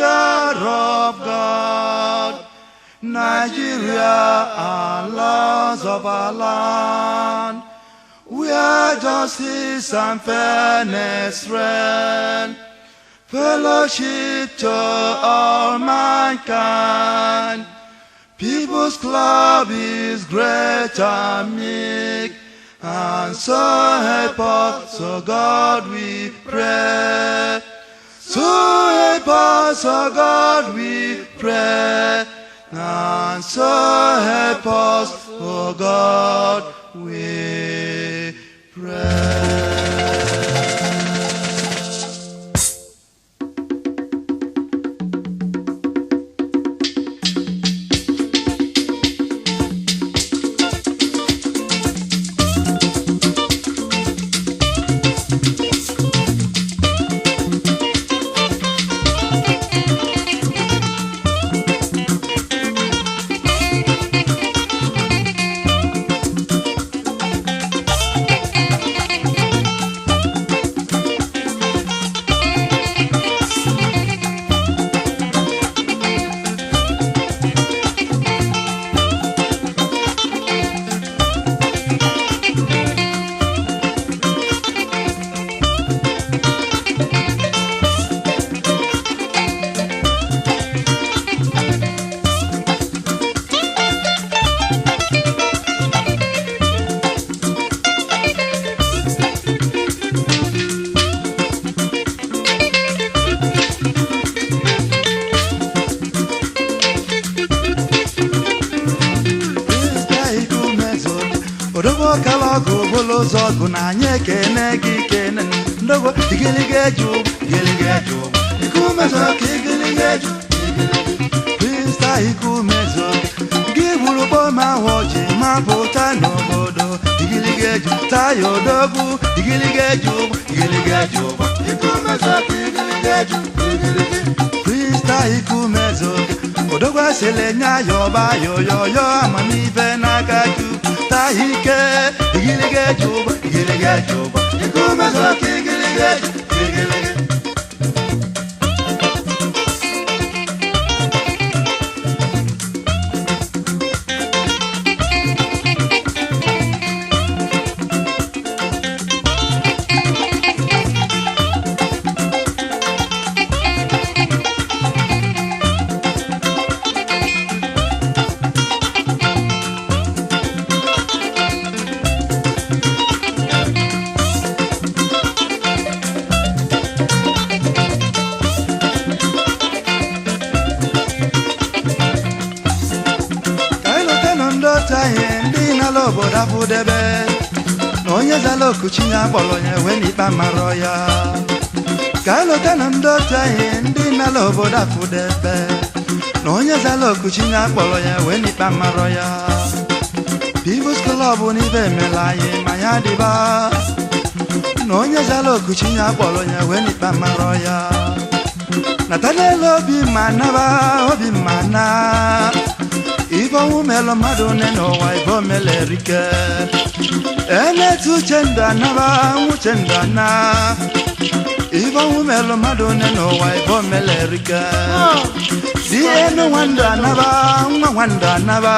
fear of God. Nigeria, our laws of our land, where justice and fairness reign, fellowship to all mankind. People's Club is great and meek, and so help us, so God we pray. So help us, O God, we pray. And so help us, O God, we pray. Odogbo kala ọgụ bụlụ ụzọ ọgụ na anyị ekene gị kene ndogbo igiliga eju igiliga eju ikumezo ka igiliga eju Krista ikumezo gị gburu kpọm ahụ ọjị ma pụta n'obodo igiliga eju taya odogwu igiliga eju igiliga eju ikumezo ka igiliga eju Krista ikumezo odogwu asịlị nya yọba yoyoyo amamife n'aka Chukwu ike igiliga eju igiliga eju ikumezo ka igiliga eju igiliga. Obodo afụdebe na onye zala okuchi ya kpọrọ ya wee n'ikpe marọ ya ka elota na ndị otu anyị ndị nala obodo afụdebe na onye zala okuchi ya kpọrọ ya wee n'ikpe marọ ya. People's Club n'ibe emela anyị ma ya dịba na onye zala okuchi ya kpọrọ ya wee n'ikpe marọ ya. Nathaniel obi ma naba obi ma na ife ọnwụ melụ mmadụ nne n'ụwa ife omele erike enetu uche ndụ anaba nwuche ndụ ana ife ọnwụ melụ mmadụ nne n'ụwa ife omele erike di enu nwandụ anaba nwa nwandụ anaba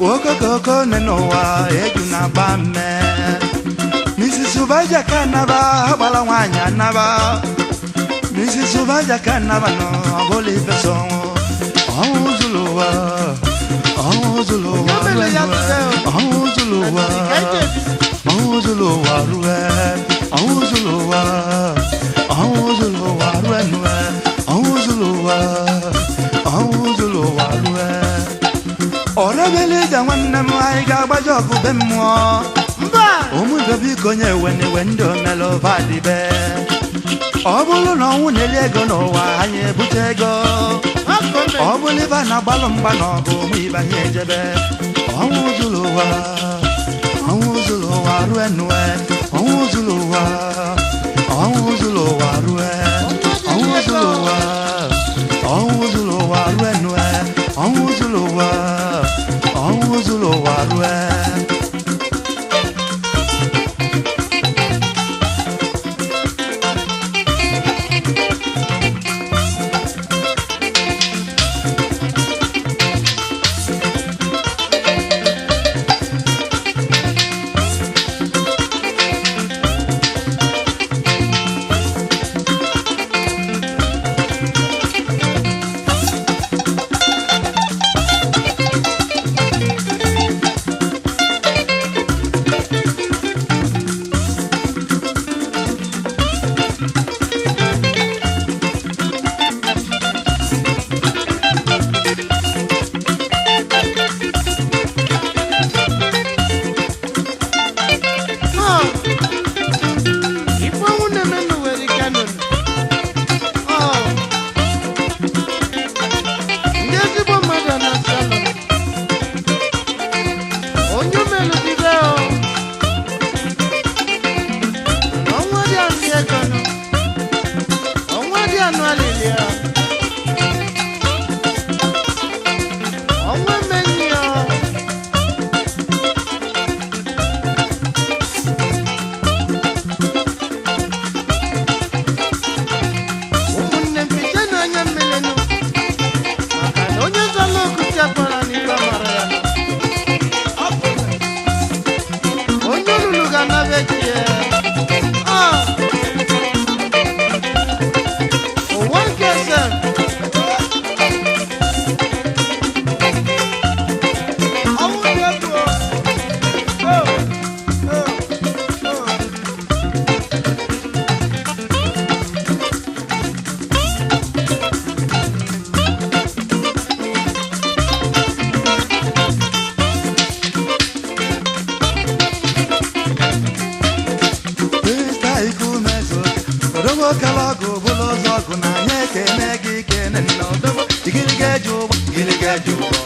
okokoko nne n'ụwa eju na-agba mme Mrs. Ubaja ka anaba agbala nwaanyị anaba Mrs. Ubaja ka anaba nọ ọbụla ife so ọnwụ ọnwụ zuru ụwa ọnwụ zuru ụwa ọnwụ zuru ụwa ọnwụ zuru ụwa rue ọnwụ zuru ụwa ọnwụ zuru ụwa rue nue ọnwụ zuru ụwa ọnwụ zuru ụwa rue. Ọrọbele ija nwanne m anyị ga-agbaji ọgụ be mmụọ ụmụ ibe biko nye ewe na-ewe ndị omelụvadibe ọ bụrụ na ọnwụ na-eli ego n'ụwa anyị ebute ego ọ bụrụ ibe a na-agbalụ mgba n'ọgụ ụmụ ibe anyị ejebe ọnwụ zuru ụwa ọnwụ zuru ụwa rue nue ọnwụ zuru ụwa ọnwụ zuru ụwa rue ọnwụ zuru ụwa ọnwụ zuru ụwa rue nue ọnwụ zuru ụwa ọnwụ zuru ụwa rue. ọgụ bụlụ ụzọ ọgụ na anyị ekene gị kene nna odogwu igiliga eji ụgbọ igiliga eji ụgbọ.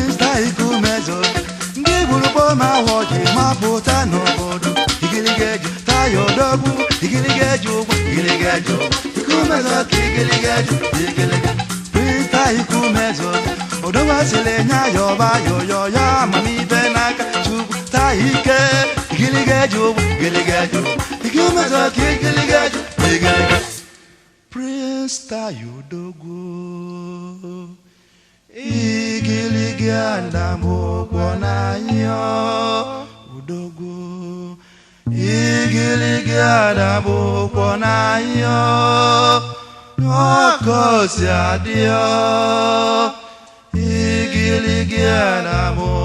Mr. Ikumezo ndị gburu gboo ma ahụ ji mapụta n'obodo igiliga eji taya odogwu igiliga eji ụgbọ igiliga eji ụgbọ Ikumezo ka igiliga eji igiliga. Mr. Ikumezo odogwu asịrị nya ya ọba yoyo ya amamibe n'aka Chukwu taa ike igiliga eji ụgbọ igiliga eji ụgbọ Ikumezo ka igiliga eji igiliga. Prince Tayo Odogwu igiligi andamụkwọ n'anya odogwu igiligi andamụkwọ n'anya ọkọsi adịọ igiligi andamụkwọ.